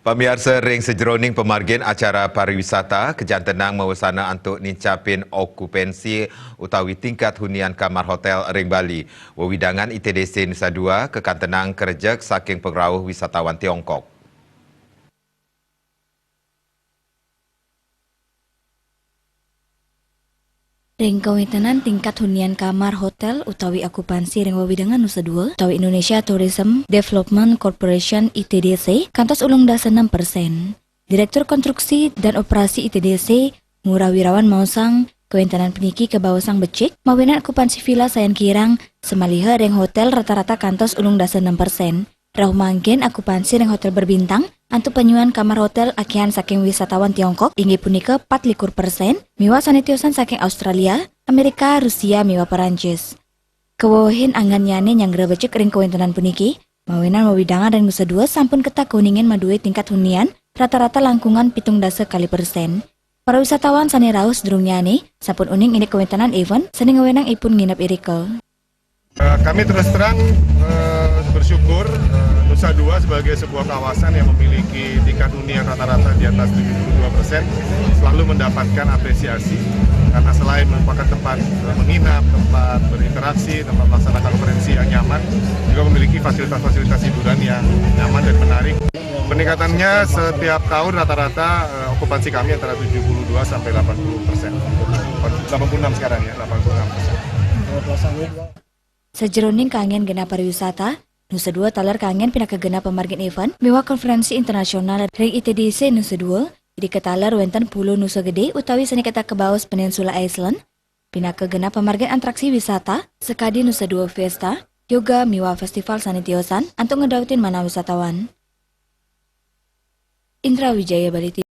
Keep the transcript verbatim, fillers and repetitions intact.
Pamiarsa, ring sajeroning pamargin acara pariwisata, kajantenang mawasana antuk nincapin okupansi utawi tingkat hunian kamar hotel ring Bali. Wewidangan I T D C Nusa Dua kakantenang karejek saking pangrauh wisatawan Tiongkok. Ring kawéntenan tingkat hunian kamar hotel utawi okupansi ring wewidangan Nusa Dua utawi Indonesia Tourism Development Corporation, I T D C, kantos ulung dasa enam persen. Direktur Konstruksi dan Operasi I T D C, Ngurah Wirawan maosang, kawéntenan puniki kabaosang becik, mawinan okupansi vila sayan kirang samaliha ring hotel rata-rata kantos ulung dasa enam persen. Rauh mangkin okupansi ring hotel berbintang antuk panyuan kamar hotel akihan saking wisatawan Tiongkok inggih punika patlikur persen, miwah sané tiosan saking Australia, Amerika, Rusia, miwah Perancis. Kawewehin anggannyané nyanggra becik ring kawéntenan puniki, mawinan wewidangan ring Nusa Dua sampun ketah kauningin madué tingkat hunian rata-rata langkungan pitung dasa kalih persen. Para wisatawan sané rauh sadurungnyané sampun uning indik kawéntenan event sané ngawinang ipun nginep irika. Eh, kami terus terang, eh, bersyukur, eh, Nusa Dua sebagai sebuah kawasan yang memiliki tingkat hunian rata-rata di atas tujuh puluh dua persen selalu mendapatkan apresiasi karena selain merupakan tempat, eh, menginap, tempat berinteraksi, tempat melaksanakan konferensi yang nyaman, juga memiliki fasilitas-fasilitas hiburan yang nyaman dan menarik. Peningkatannya setiap tahun rata-rata, eh, okupansi kami antara tujuh puluh dua sampai delapan puluh persen. Delapan puluh enam sekarang ya, delapan puluh enam persen. Sajeroning kanggén genah pariwisata, Nusa Dua taler kanggén pinaka genah pamargin event miwah konferensi internasional ring I T D C Nusa Dua, irika taler wénten Pulo Nusa Gedé utawi sané ketah kabaos Peninsula Island, pinaka genah pamargin atraksi wisata, sakadi Nusa Dua Fiesta, yoga miwah festival sané tiosan antuk ngadautin manah wisatawan. Indra Wijaya, Bali T V.